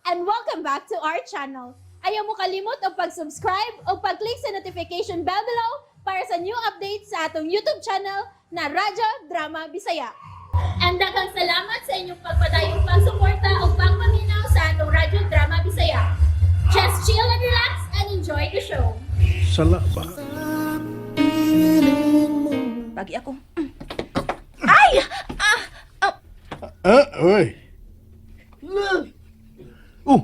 And welcome back to our channel. Ayaw mo kalimot og pag-subscribe o pag-click sa notification bell below para sa new updates sa atong YouTube channel na Radyo Drama Bisaya. And daghang salamat sa inyong pagpadayong pagsuporta o pagpaminaw sa atong Radyo Drama Bisaya. Just chill and relax and enjoy the show. Sala ba? Pagi ako. Ah, oy. Oh,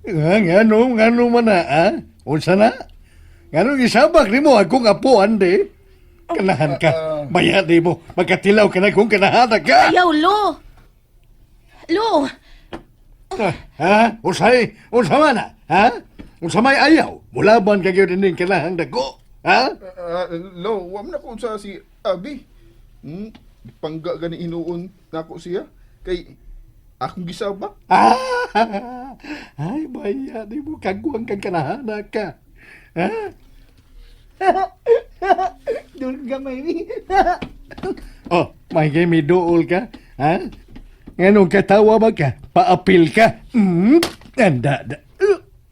nga ngano ngano man na, ah? Unsa na? Ngano gisabak nimo akong apo ande? Kanahan ka. Baya di mo. Magkatilaw ka na kung kanahan ka. Ayaw, Lo! Lo! Ah, ha? Unsay? Unsa man na? Ha? Unsa may ayaw? Mulaban ka gyud ining kanahang dako. Ha? Ah, lo, wa man ako sa si Abi. Pangga gani hinuon nako siya kay akong gisaba. Ah, ay, baya di mo kagwang kang kanahana ka. Ha? Doon gamay ni. Oh, may may duol ka? Ha? Nganong katawa ba ka? Paapil ka? Anda, da.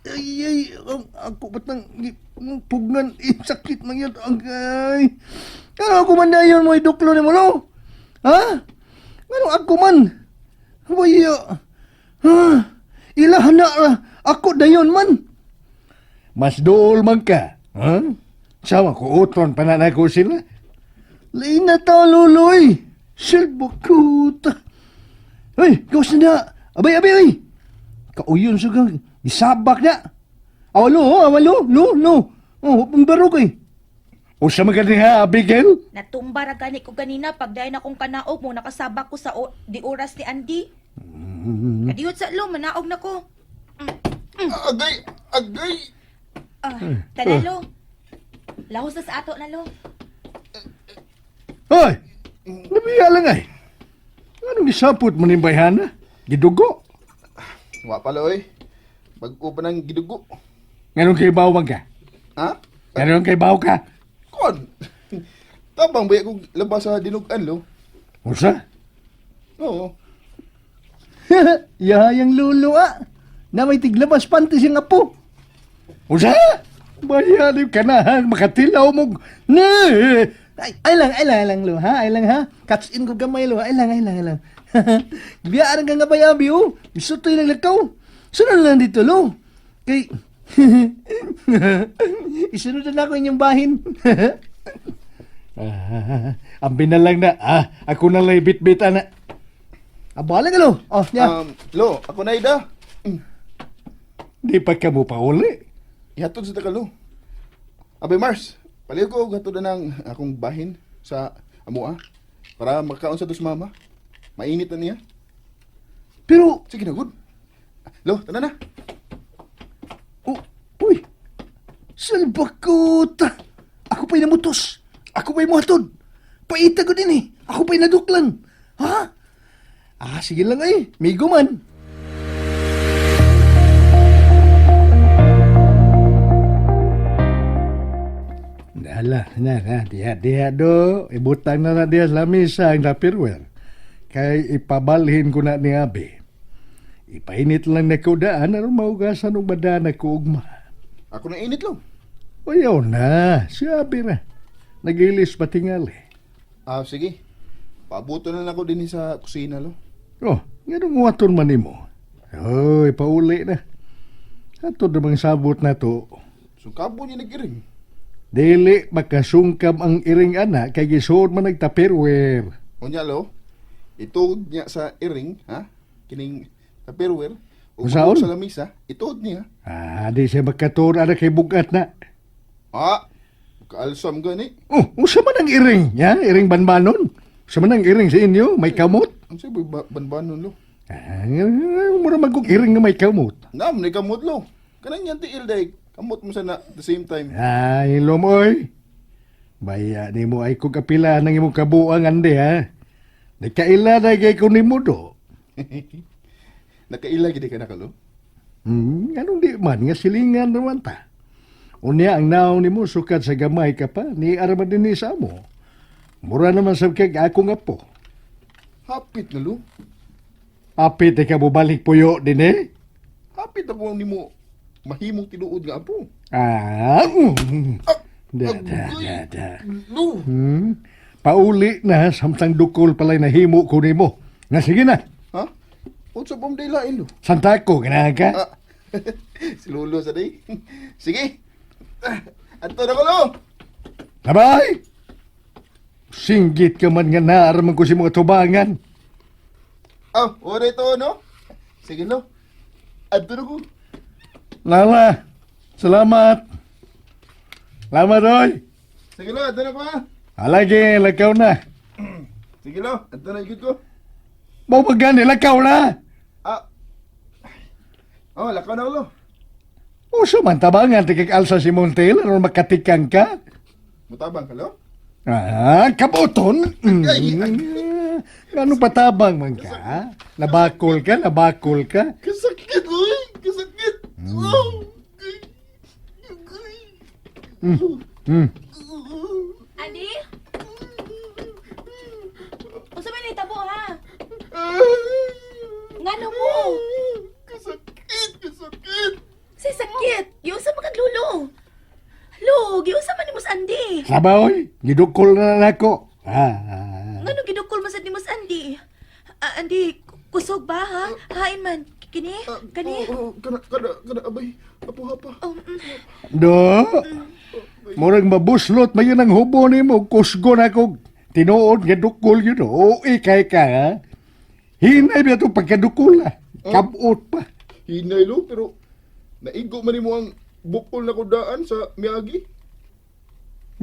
Ay, ay, ako ba't nang pugnan, eh, sakit man yun. Agay. Ano ako man na yun mo, iduklo ni mo, lo? Ha? Ano ako man? Waya. Ha? Ilahan na, ah, ako dayon man. Mas duol man ka. Ha? Sama ko uton pa na nako sila. Lain na ta, luloy. Silbukut. Ay, gawas na na. Abay, abay, ay. Kauyon sa kang isabak na. Awalo, oh, awalo, lo, lo. Oh, ang barok eh. Usa man ka diha, Abigail? Natumba ra gani ko ganina pag dayon akong kanaog mo nakasabak ko sa di oras ni Andy. Kadiyot sa lo, manaog na ko. Agay, agay. Ah, tala, Lo. Lahos na sa ato na, Lo. Hoy! Nabiya lang ay. Anong gisapot mo ni bayhana? Gidugo. Wa pa lo oy. Bag-o pa nang gidugo. Nganong kay baw man ka? Ha? Nganong kay baw ka? Kon. Tabang ba kog labas sa dinugan lo? Usa? Oo. Yayang lulo ah. Na may tiglabas panty siyang apo. Usa? Baya di kanahan makatilaw mo. Ne! Ay, ay lang, ay lang, ay lang, lo, ha? Ay lang, ha? Catch in ko gamay, lo. Ay lang, ay lang, ay lang. Biyaan ka nga ba, yabi, oh? Isutoy lang lakaw. Sunod lang dito, lo. Kay... Isunod na ako inyong bahin. Ah, ambi na lang na. Ah, ako na lang bitbit ana. Abala ka, lo. Oh, ya. Lo, ako na ida. Di pa ka mo pauli. Ihatod sa takalo. Abay Mars, paliw ko og hatod na ng akong bahin sa amoa para makaon sa dos mama. Mainit na niya. Pero, Sige na good. Lo, tanan na. oh, uy. Salbakot. Ako pa'y namutos. Ako pa'y muhatod. Paita ko din eh. Ako pa'y naduklan. Ha? Ah, sige lang ay. Migo man. Dala, na, na, diha, diha do. Ibutang na na diha sa lamisa ang tupperware. Kay ipabalhin ko na ni Abi. Ipainit lang na ko daan aron mahugasan og badana ko ugma. Ako na init lo. Ayaw na, si Abi na. Nagilis patingali. Ah, sige. Paabuto na lang ako din sa kusina lo. Oh, nganong waton man nimo? Oy, pauli na. Ato namang sabot na to. Sungkabo niya nag-iring. Dili makasungkab ang iring ana kay gisuod man nagtapirwer. Unya lo, ituod niya sa iring, ha? Kining tupperware. Ug Unsaon? sa lamisa, ituod niya. Ah, di siya makatuon ana kay bugat na. Ah, kaalsam gani. Oh, unsa man ang iring? Ya, iring banbanon. Unsa man ang iring sa inyo? May kamot? Ang sabi ba banbanon lo? Ah, mura man kong iring nga may kamot. Nam ni kamot lo. Kanang yan tiil day. Kamot mo sana at the same time. Ay, lumoy. Baya nimo ay kog apila ng imong kabuang ande ha. Nagkaila na kay ko nimo do. Nakaila gid ka na kalo. Anong di man nga silingan naman ta. Unya ang naong nimo sukad sa gamay ka pa ni arma din ni sa amo. Mura naman sab kay ako nga po. Hapit na lo. Apit ka bubalik puyo din eh. Hapit. Hapit ako nimo mahimong tinuod nga apo. Ah, Da, da, da, da. Lo. Hmm? Pauli na samtang dukol pala'y nahimo ko nimo. Nga sige na. Ha? Unsa pa man lain lo? Santa ko ganahan ka. Ah, si Lolo sa day. Sige. Ah, Adto na ko lo. Sabay! Singgit ka man nga naaraman ko si mga tubangan. Ah, ora ito no. Sige lo. Adto na ko. Lala, salamat. Salamat, oy. Sige lo, adto na ko ha. Alagi, lakaw na. Sige lo, adto na ikot ko. Mau gani, lakaw na. Ah. Oh, lakaw na ko lo. Uso man tabangan, tigig alsa si Montel, aron makatikang ka. Mutabang ka lo? Ah, kabuton. Ay, ay. Ano patabang man ka? Nabakol ka, nabakol ka. Kasakit, uy! Kasakit! Oh! Andy? Unsa man nitabo ha? Ngano mo? Kasakit! Kasakit! Say sakit. Giunsa man kag lulo? Lo, giunsa man nimo sa Andy? Sabaoy, gidukol na nako. Ah, Ngano gidukol man sad nimo sa Andy? Ah, Andy, kusog ba ha? Hain man. Kini? Ah, Kani? Oo, oh, kana, kana, kana, abay. Apo, hapa. Oh, mm. Do. Murag mabuslot man yun ang hubo nimo, kusgo na ko. Tinuod nga dukol yun. Oo, ikay ka ha. Hinay ba itong pagkadukol ha? Kabot pa. Hinay lo, pero naigo man nimo ang bukol na kudaan sa Miyagi.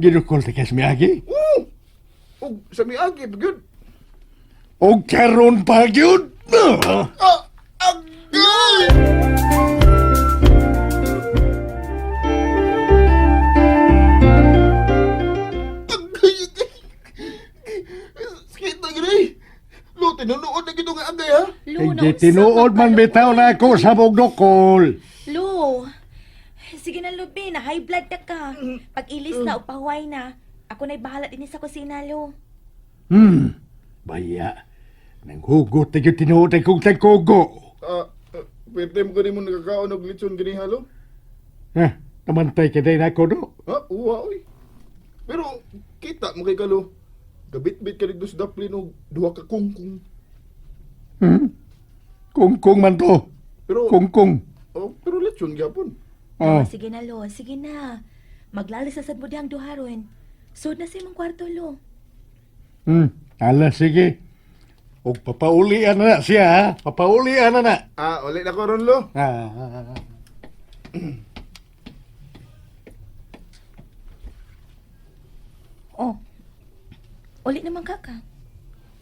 Gidukol ta kas miagi. Oo! Og sa Miyagi, good. O karon pa gyud. Ah! Agay! Agay! Agay! Sakit na gini! Lo, tinunood na gito nga agay ha? Lo, Hindi naunsa tinuod man ka, bitaw Lo, na ako sa dukol. Lo, sige na Lubi, na high blood na ka. Pag ilis na o pahuway na, ako na'y bahala din sa kusina, Lo. Baya. Nanghugot na gyud tinuod ay kong tagkugo. Ah, ah, pwede mo gani mo nagkakaon og litson gani halo? Ha, namantay ka din ako do. Ha? Uwa, oy. Pero, kita mo kay kalo. Gabit-bit ka dito sa daplin og duha ka kungkung. Hmm? Kungkung man to. Pero, Kungkung. oh, pero litson gyapon. Oh. Oh. Sige na, Lo. Sige na. Maglalis na sad mo dihang duharon. Sud na sa imong kwarto, Lo. Ala, sige. Og papaulian na na siya, ha? Papaulian na na. Ah, ulit ako ron lo. Ah. Oh. Uli naman ka ka.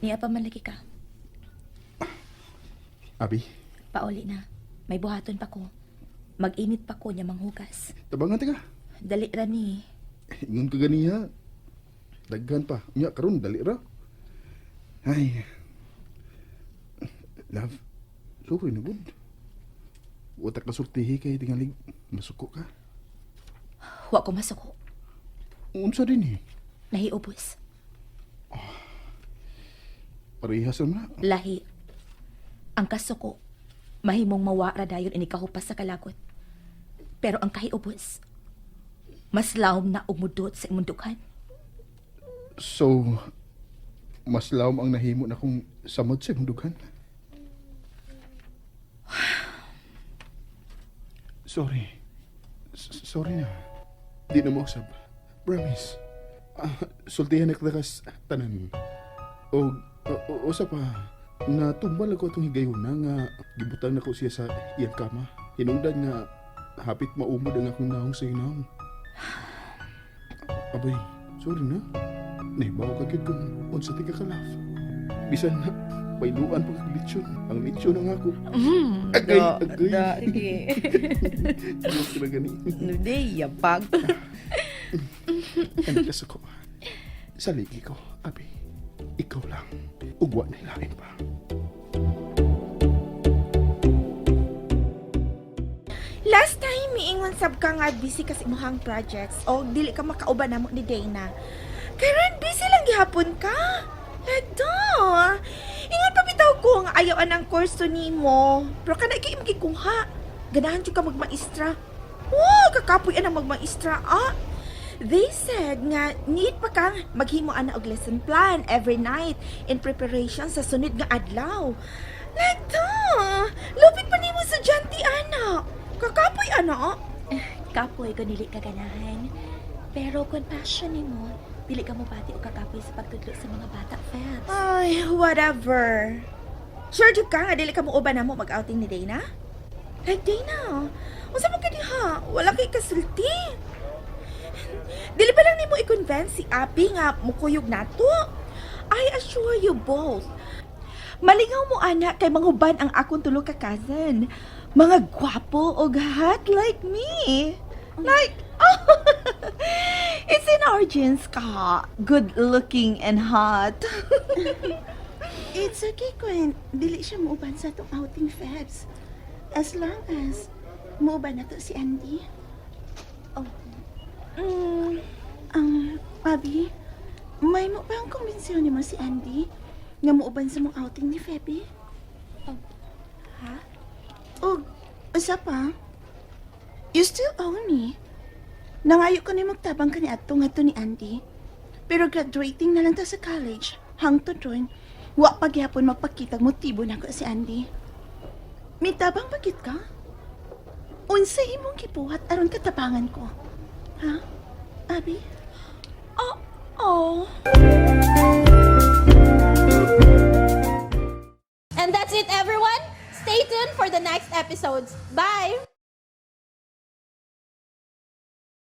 Niya pa man lagi ka. Abi, Pauli na. May buhaton pa ko. Mag-init pa ko niya manghugas. tabangan ta ka. Dali ra ni. Ingon ka ganiha. Daghan pa. Nya karon dali ra. Ay. Love, sorry na gud. Wa ta kasultihi kay tingalig masuko ka. Wa ko masuko. Unsa din eh? Nahiubos. Parehas ra man na. Lahi. Ang kasuko, mahimong mawara dayon ini kahupas sa kalagot. Pero ang kahiubos, mas lawom na og mudot sa imong dughan. So, mas lawom ang nahimo na kung samod sa imong dughan. Sorry. Sorry na. Di na mo usab. Promise. Ah, sultihan na kita kas tanan. O, o, usa pa, natumbal ako itong higayuna nga gibutang nako siya sa iyang kama. Hinungdan nga hapit maumod ang akong naong sa inaong. Abay, sorry na. Nahibaw ka gyud kung unsa ti ka kalaf. Bisan na, pailuan pa kag lechon. Ang lechon ang ako. Agay, agay. Da, sige. Diyos ka na gani. Hindi, yabag. Endas ako. Sa ligi ko, abi, ikaw lang. Ugwa na ilain pa. Last time, miingon sab ka nga busy kasi imuhang projects o dili ka makauban namo ni Dana. Karon busy lang gihapon ka. Lado. Ingon pa bitaw ko nga ayaw anang kurso nimo. Pero kana kay imong gikuha. Ganahan jud ka magmaestra. Wow, kakapoy anang magmaestra ah. They said nga need pa kang maghimo ana og lesson plan every night in preparation sa sunod nga adlaw. Like ta, lupit pa nimo sa janti ana. Kakapoy ana. Kapoy ko nili ka ganahan. Pero kung passion nimo, dili ka mobati og kakapoy sa pagtudlo sa mga bata, Febs. Ay, whatever. Sure jud ka nga dili ka muuban namo mag-outing ni Dana? Like Dana, unsa man ka diha? Wala kay kasulti. Dili pa lang nimo i-convince si Abby nga mukuyog nato. I assure you both. Malingaw mo ana kay manguban ang akong tulo ka cousin. Mga gwapo og hot like me. Like, it's in our genes ka. Good looking and hot. It's okay, Gwen. Dili siya muuban sa atong outing, Febs. As long as muuban na to si Andy. Oh. Abby, may mo ba ang kumbinsiyon nimo si Andy nga muuban sa mong outing ni Feby? Oh. Ha? Og, usa pa, you still owe me. Nangayo ko ni magtabang ka ni adto ngadto ni Andy. Pero graduating na lang ta sa college, hangtod ron, wa pa gyapon magpakitag motibo nako si Andy. Mitabang bakit ka? Unsa imong gibuhat aron katabangan ko? Ha? Abby? Oh, oh. And that's it, everyone. Stay tuned for the next episodes. Bye!